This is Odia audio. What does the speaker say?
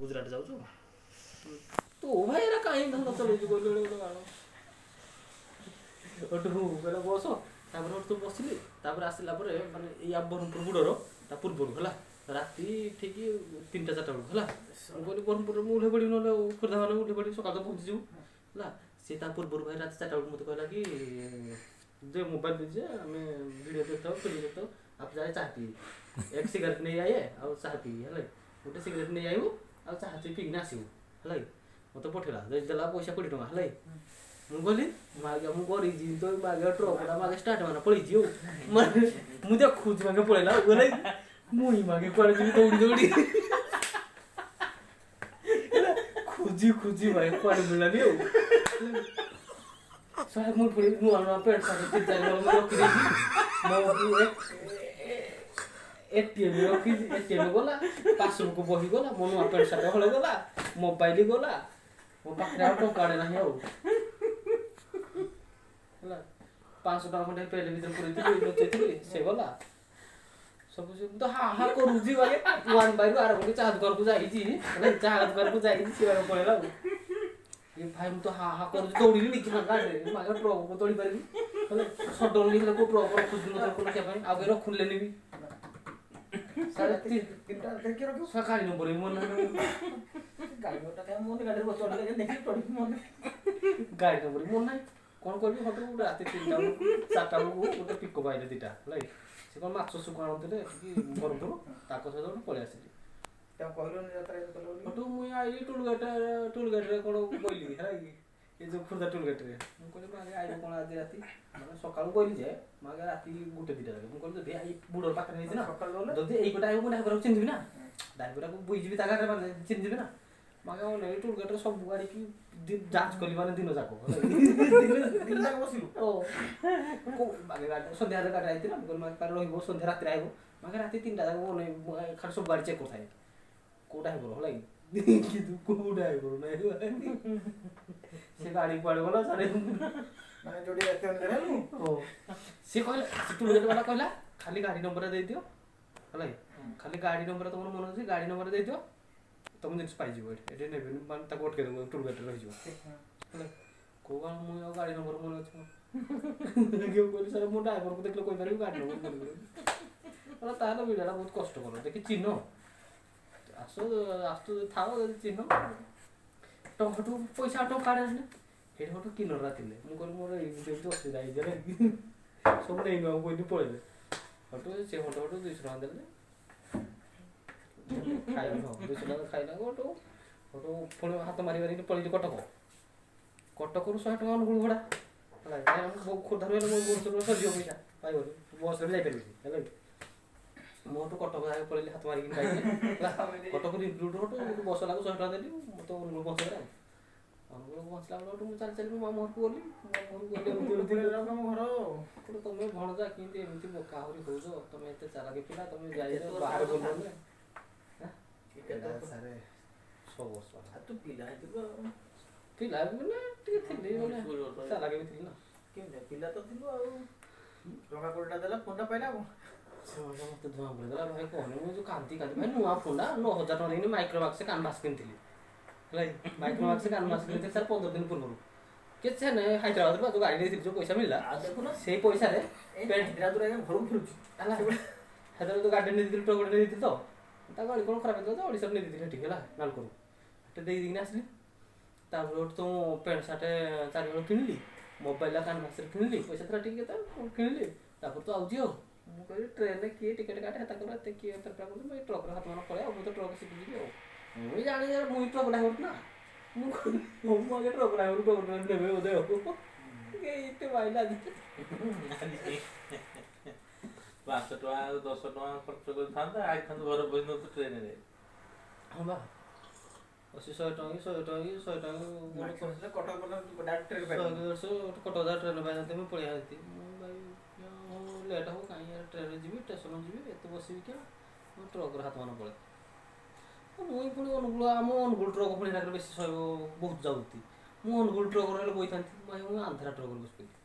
ଗୁଜୁରାଟ ଯାଉଛୁ ତୁ ଭାଇ, ଏରା କାହିଁ ଧନ୍ଦା ଚଲେଇଛୁ କହିଲୁ? ଏଇଟା ଗୋଟେ ବାଳ। ହେଠୁ କହିଲା ବସ। ତାପରେ ହେଠୁ ତ ବସିଲି। ତାପରେ ଆସିଲା ପରେ ମାନେ ଏଇ ବ୍ରହ୍ମପୁର ବୁଡ଼ର ତା ପୂର୍ବରୁ ହେଲା, ରାତି ଠିକ 3ଟା 4ଟା ବେଳକୁ ହେଲା। ମୁଁ କହିଲି ବ୍ରହ୍ମପୁରରେ ମୁଁ ଓହ୍ଲେଇ ପଡ଼ିବି, ନହେଲେ ଆଉ ଖୋର୍ଦ୍ଧା ମାନେ ଓହ୍ଲେଇ ପଡ଼ିବି, ସକାଳ ତ ପହଞ୍ଚିଯିବୁ ହେଲା। ସେ ତା ପୂର୍ବରୁ ଭାଇ ରାତି 4ଟା ବେଳକୁ ମୋତେ କହିଲା କି दे मोबाइल दीजिए, हमें वीडियो देखता हूँ, फिल्म देखता हूँ, आप जाए चाय पी, एक सिगरेट ନେଇ ଆଇଏ ଆଉ ଚାହା ପିଇ। ହେଲା, ଗୋଟେ ସିଗାରେଟ୍ ନେଇ ଆଇବୁ ଆଉ ଚାହା ପିଇକିନା ଆସିବୁ। ହେଲା କି ମୋତେ ପଠେଇଲା, ଦେଲା ପଇସା 20 ଟଙ୍କା। ହେଲା କି ମୁଁ କହିଲି ମାଗେ ମୁଁ କରିଛି ତ ମାଗେ ଟ୍ରକଟା ମାଗେ ଷ୍ଟାର୍ଟ ମାନେ ପଳେଇଛି ଆଉ ମାନେ ମୁଁ ଦେଖୁଛି ମାଗେ ପଳେଇଲା ଆଉ। ହେଲା, ମୁଇଁ ମାଗେ କୁଆଡ଼େ ଯିବି ଦୌଡ଼ି ଦୌଡ଼ି? ହେଲା, ଖୋଜି ଖୋଜି ଭାଇ କୁଆଡ଼େ ମିଳିଲାନି। ଆଉ ସାହେବ ମୁଁ ପୁଣି ନୂଆ ନୂଆ ପ୍ୟାଣ୍ଟ ସାର୍ଟ ତିନି ଚାରି ହଳ ମୁଁ ରଖିଦେଇଛି। ମୋ ଏଟିଏମ୍ ରଖିଛି, ଏଟିଏମ୍ ଗଲା, ପାସବୁକ୍ ବହି ଗଲା, ମୋ ନୂଆ ପ୍ୟାଣ୍ଟ ସାର୍ଟ ହଳେ ଗଲା, ମୋବାଇଲ ଗଲା, ମୋ ପାଖରେ ଆଉ ଟଙ୍କାଟେ ନାହିଁ। ଆଉ ହେଲା 500 ଟଙ୍କା ଖଣ୍ଡେ ପେଲ ଭିତରେ ପୁରେଇଥିଲି, ଲୁଚେଇଥିଲି, ସେ ଗଲା ସବୁ। ସେ ମୁଁ ତ ହା ହା କରୁଛି ବାଗେ ୱାନ୍ ବାଇରୁ ଆର ଗୋଟେ ଚାହା ଦୋକାନକୁ ଯାଇଛି। ହେଲା, ଚାହା ଦୋକାନକୁ ଯାଇଛି, ସେ ବାଗେ ପଳେଇଲା। ଆଉ ଏ ଭାଇ ମୁଁ ତ ହା ହା କରୁଛି, ଦୌଡ଼ିଲି କି ଗାଡ଼ିରେ ମାଗେ ଟ୍ରକକୁ ଦୌଡ଼ି ପାରିବି? ହେଲେ ସଡନଲି ହେଲେ କୋଉ ଟ୍ରକ ରଖୁଛି ନଥିଲେ ରଖିବା ପାଇଁ, ଆଉ କେହି ରଖୁନିଲେନି ବି। ସାଢେ 3ଟା ରାତିରେ କିଏ ରଖିବ? ଗାଡ଼ି ନମ୍ବର ବି ମନେ ନାହିଁ। ଗାଡ଼ି ନମ୍ବରଟା କାଇଁ ମନେ, ଗାଡ଼ିରେ ବସି ଚଢ଼ିଲେ ଦେଖିକି ଚଢ଼ିକି ମନେ। ଗାଡ଼ି ନମ୍ବର ବି ମନେ ନାହିଁ, କ'ଣ କରିବି? ହଠୁ ଗୋଟେ ରାତି 3ଟା ବେଳକୁ 4ଟା ବେଳକୁ ଗୋଟେ ପିକଅପ୍ ଆଇଲେ ଦିଟା। ହେଲା କି ସେ କ'ଣ ମାଛ ଶୁଖୁଆ ଆଣୁଥିଲେ ଏଠିକି ବ୍ରହ୍ମପୁର, ତାଙ୍କ ସହିତ ଗୋଟେ ପଳେଇ ଆସିଲି। ତାଙ୍କୁ କହିଲନି ଯାତ୍ରା କଲ ବୋଲି? ହଠୁ ମୁଇଁ ଆଇଲି ଟୋଲ୍ ଗେଟ୍, ଟୋଲ୍ ଗେଟ୍ରେ କ'ଣ କହିଲି। ହେଲା କି ଏ ଯୋଉ ଖୋର୍ଦ୍ଧା ଟୋଲ୍ ଗେଟ୍ରେ ମୁଁ କହିଲି ମାଗେ ଆଇବ କ'ଣ ଆଜି ରାତି, ମାନେ ସକାଳୁ କହିଲି ଯେ ମାଗେ ରାତି 1-2ଟା ଯାକେ। ମୁଁ କହିଲି ଯଦି ଏଇ ବୁଡ଼ର ପାଖରେ ହେଇଛି ନା, ସକାଳୁ ଗଲେ ଯଦି ଏଇ ଗୋଟେ ଆଇବ, ମୁଁ ଡ୍ରାଇଭରକୁ ଚିହ୍ନିବି ନା, ଡ୍ରାଇଭରକୁ ବୁଝିଯିବି, ତା ଗାଡ଼ିରେ ମାନେ ଚିହ୍ନିଯିବି ନା। ମାଗେ ଅନେଇ ଟୋଲ୍ ଗେଟ୍ରେ ସବୁ ଗାଡ଼ିକି ଯାଞ୍ଚ କଲି, ମାନେ ଦିନ ଯାକ ହେଲା କି। ଦିନ ଯାକ ବସିଲୁ? ଓ କୋଉ ମାଗେ ଗାଡ଼ି ସନ୍ଧ୍ୟାରେ ଗାଡ଼ି ଆଇଥିଲା। ମୁଁ କହିଲି ମାଗେ ତାର ରହିବ, ସନ୍ଧ୍ୟା ରାତିରେ ଆଇବ। ମାଗେ ରାତି 3ଟା ଯାକ ଅନେଇ ଖାଲି ସବୁ ଗାଡ଼ି ଚେକ୍ କରୁଥାଏ କୋଉ ଡ୍ରାଇଭର। ହେଲା କି କିନ୍ତୁ କୋଉ ଡ୍ରାଇଭର ନାହିଁ। ସେ ଗାଡ଼ି କୁଆଡ଼େ ଗଲା ସାରେ? ମାନେ ଯୋଉଠି ରାତି ଅନିଦ୍ରା ହେଲୁ? ଓ ସିଏ କହିଲା, ସେ ଟୋଲ୍ ଗେଟ୍ ବାଲା କହିଲା ଖାଲି ଗାଡ଼ି ନମ୍ବର ଦେଇଦିଅ। ହେଲା କି ଖାଲି ଗାଡ଼ି ନମ୍ବର ତମର ମନେ ଅଛି, ଗାଡ଼ି ନମ୍ବର ଦେଇଦିଅ, ତମ ଜିନିଷ ପାଇଯିବ। ଏଠି ଏଠି ନେବେନି, ମାନେ ତାକୁ ଅଟକେଇ ଦେବ, ଟୋଲ୍ ଗେଟ୍ରେ ରହିଯିବ। ହେଲା କୋଉ ଗାଁ, ମୁଁ ଆଉ ଗାଡ଼ି ନମ୍ବର ମନେ ଅଛି ମୋର? ମୁଁ କହିଲି ସାର୍, ମୁଁ ଡ୍ରାଇଭରକୁ ଦେଖିଲେ କହିପାରିବି, ଗାଡ଼ି ନମ୍ବର ମନେ ପଡ଼ିବନି। କହିଲା ତାହେଲେ ଭିଡ଼ିଓଟା ବହୁତ କଷ୍ଟକର, ଦେଖି ଚିହ୍ନ, ଆସ ଆସୁ ଥାଅ ଯଦି ଚିହ୍ନ। ଟଙ୍କାଠୁ ପଇସା ଟଙ୍କାଟେ ଆସିଲେ ସେଇଠି ଗୋଟେ କିନ୍ନରଟା ଥିଲେ। ମୁଁ କହିଲି ମୋର ଏମିତି ଏମିତି ଅସୁବିଧା ହେଇଛି, ହେଲା କି ସବୁ ନେଇନେବାକୁ କହିଲି, ପଳେଇଲେ। ହଠୁ ସେ ହଠୁ ହଠୁ 200 ଟଙ୍କା ଦେଲେ, ଖାଇଲୁ। ହଁ, 200 ଟଙ୍କା ଖାଇଲା। ହଠୁ ହଠୁ ପୁଣି ହାତ ମାରି ମାରିକି ପଳେଇଲି କଟକ। କଟକରୁ 100 ଟଙ୍କା ଅନୁଗୁଳ ଭଡ଼ା ହେଲା। ଖୋର୍ଦ୍ଧାରୁ ହେଲେ ମୋ ଭୁବନେଶ୍ୱରରୁ ସରିଯିବ ପଇସା, ପାଇବନି, ବସ୍ରେ ବି ଯାଇପାରିବିନି। ହେଲା କି ମୁଁ ହେଠୁ କଟକ ଯାଏ ପଳେଇଲି ହାତ ମାରିକି ବାଇକ୍ରେ। ହେଲା, କଟକରୁ ଇନକ୍ଲୁଡ୍ ହଠୁ ବସ୍ ବାଲାକୁ 100 ଟଙ୍କା ଦେଲି, ମୋତେ ଅନୁଗୁଳ ପହଞ୍ଚେଇଦେଲା। ଆଉ ଅନୁଗୁଳ ପହଞ୍ଚିଲା ବେଳକୁ ହେଠୁ ମୁଁ ଚାଲି ଚାଲି ମୋ ମାମୁଁ ଘରକୁ ଗଲି। ମାମୁଁ ଘରକୁ ଗଲି ଏମିତି ଏମିତି ଆମ ଘର। କହିଲେ ତମେ ଭଣଜା କେମିତି ଏମିତି ବୋକା ଆହୁରି ହଉଛ? ତମେ ଏତେ ଚାଲାକି ପିଲା, ତମେ ଯାଇଛ ବାହାରେ ବୁଲନି। ସାରେ 6 ବର୍ଷ। ଆଉ ତୁ ପିଲା ହେଇଥିଲୁ ଆଉ। ପିଲା ମାନେ ଟିକେ ଥିଲି, ମାନେ ଚାଲାକି ବି ଥିଲି ନା। କେମିତି ପିଲା ତ ଥିଲୁ ଆଉ ଟଙ୍କା 20ଟା ଦେଲା, ଫୋନଟା ପାଇଲା ଆଉ। ସେ ମତେ ଧୂଆଁ ପଡ଼ିଦେଲା ଭାଇ, କହନି। ମୁଁ ଯୋଉ କାନ୍ଦି କାନ୍ଦି ଭାଇ, ନୂଆ ଫୋନଟା 9000 ଟଙ୍କା ଦେଇକି ମାଇକ୍ରୋମାକ୍ସ କାନଭାସ୍ କିଣିଥିଲି। ହେଲା, ମାଇକ୍ରୋମାକ୍ସ କାନଭାସ୍ କିଣିଥିଲି ସାର୍ 15 ଦିନ ପୂର୍ବରୁ। କିଛି ନାହିଁ, ହାଇଦ୍ରାବାଦରୁ ଯୋଉ ଗାଡ଼ି ନେଇଥିଲି, ଯୋଉ ପଇସା ମିଳିଲା ଆଉ ଦେଖୁନ ସେଇ ପଇସାରେ ଏଇ ହାଇଦ୍ରାବାଦରୁ ଆଜ୍ଞା ଘରକୁ ଫେରୁଛି। ହେଲା, ହାଇଦ୍ରାବାଦ ଯୋଉ ଗାଡ଼ି ନେଇଥିଲି, ଟ୍ରକ୍ ଗୋଟେ ନେଇଥିଲି ତ, ତା ଗାଡ଼ି କ'ଣ ଖରାପ ହେଇଥିଲା ତ ଓଡ଼ିଶାରୁ ନେଇ ଦେଇଥିଲି ସେଠିକି। ହେଲା, ନାଲକୋରୁ ସେଠି ଦେଇ ଦେଇକିନା ଆସିଲି। ତାପରେ ଗୋଟେ ତ ମୁଁ ପ୍ୟାଣ୍ଟ ସାର୍ଟ ଚାରି ହଳ କିଣିଲି, ମୋବାଇଲ କାନଭାସରେ କିଣିଲି, ପଇସା ଥିଲା ଟିକେ ତ କିଣିଲି। ତାପରେ ତ ଆଉଛି ଆଉ ମୁଁ କହିଲି ଟ୍ରେନରେ କିଏ ଟିକେଟ୍ କାଟେ ହେତା କର, ଏତେ କିଏ ପ୍ରିପେୟାର କରୁଛି? ମୁଁ ଏଇ ଟ୍ରକ୍ରେ ହାତ ମାନ ପଳେଇ ଆଉ ମୁଁ ତ ଟ୍ରକ୍ ଶିଖିଯିବି। ଆଉ ମୁଁ ବି ଜାଣେ ଯେ ମୁଁ ଟ୍ରକ୍ ଡ୍ରାଇଭର ନା। ମୁଁ କହିଲି ହଉ, ମୁଁ ଆଗେ ଟ୍ରକ୍ ଡ୍ରାଇଭର, ଟ୍ରକ୍ ଡ୍ରାଇଭର ନେବେ ବୋଧେ। ଆଉ ଏତେ ମାଇଲା। 5 ଟଙ୍କା 10 ଟଙ୍କା ଖର୍ଚ୍ଚ କରିଥାନ୍ତା, ଆଇଥାନ୍ତୁ ଘରେ ବସିନଥାନ୍ତୁ ଟ୍ରେନରେ। ହଁ ବା, 80 100 ଟଙ୍କା କି 100 ଟଙ୍କା କି 100 ଟଙ୍କା କଟକ ପର୍ଯ୍ୟନ୍ତ ଡାଇରେକ୍ଟ ଟ୍ରେନ୍ ଶହେ ପାଇବୁ। 150 କଟକ ଯାକ ଟ୍ରେନ୍ ପାଇଥାନ୍ତି, ମୁଁ ପଳେଇ ଆସିଥାନ୍ତି। ମୁଁ ଭାଇ ହଉ ଲେଟ୍ ହବ କାହିଁ ଟ୍ରେନ୍ରେ ଯିବି, ଷ୍ଟେସନ୍ ଯିବି, ଏତେ ବସିବି କିଆଁ? ମୁଁ ଟ୍ରକ୍ରେ ହାତ ମାନ ପଳେଇ। ମୁଇଁ ପୁଣି ଅନୁଗୁଳ, ଆମ ଅନୁଗୁଳ ଟ୍ରକ୍ ପୁଣି ହେରାକରେ ବେଶୀ ଶହେ ବହୁତ ଯାଉଛି। ମୁଁ ଅନୁଗୁଳ ଟ୍ରକ୍ରେ ହେଲେ ବଇଥାନ୍ତି ଭାଇ, ମୁଁ ଆନ୍ଧ୍ରା ଟ୍ରକ୍ରେ ବସି ପଡ଼ିଲି।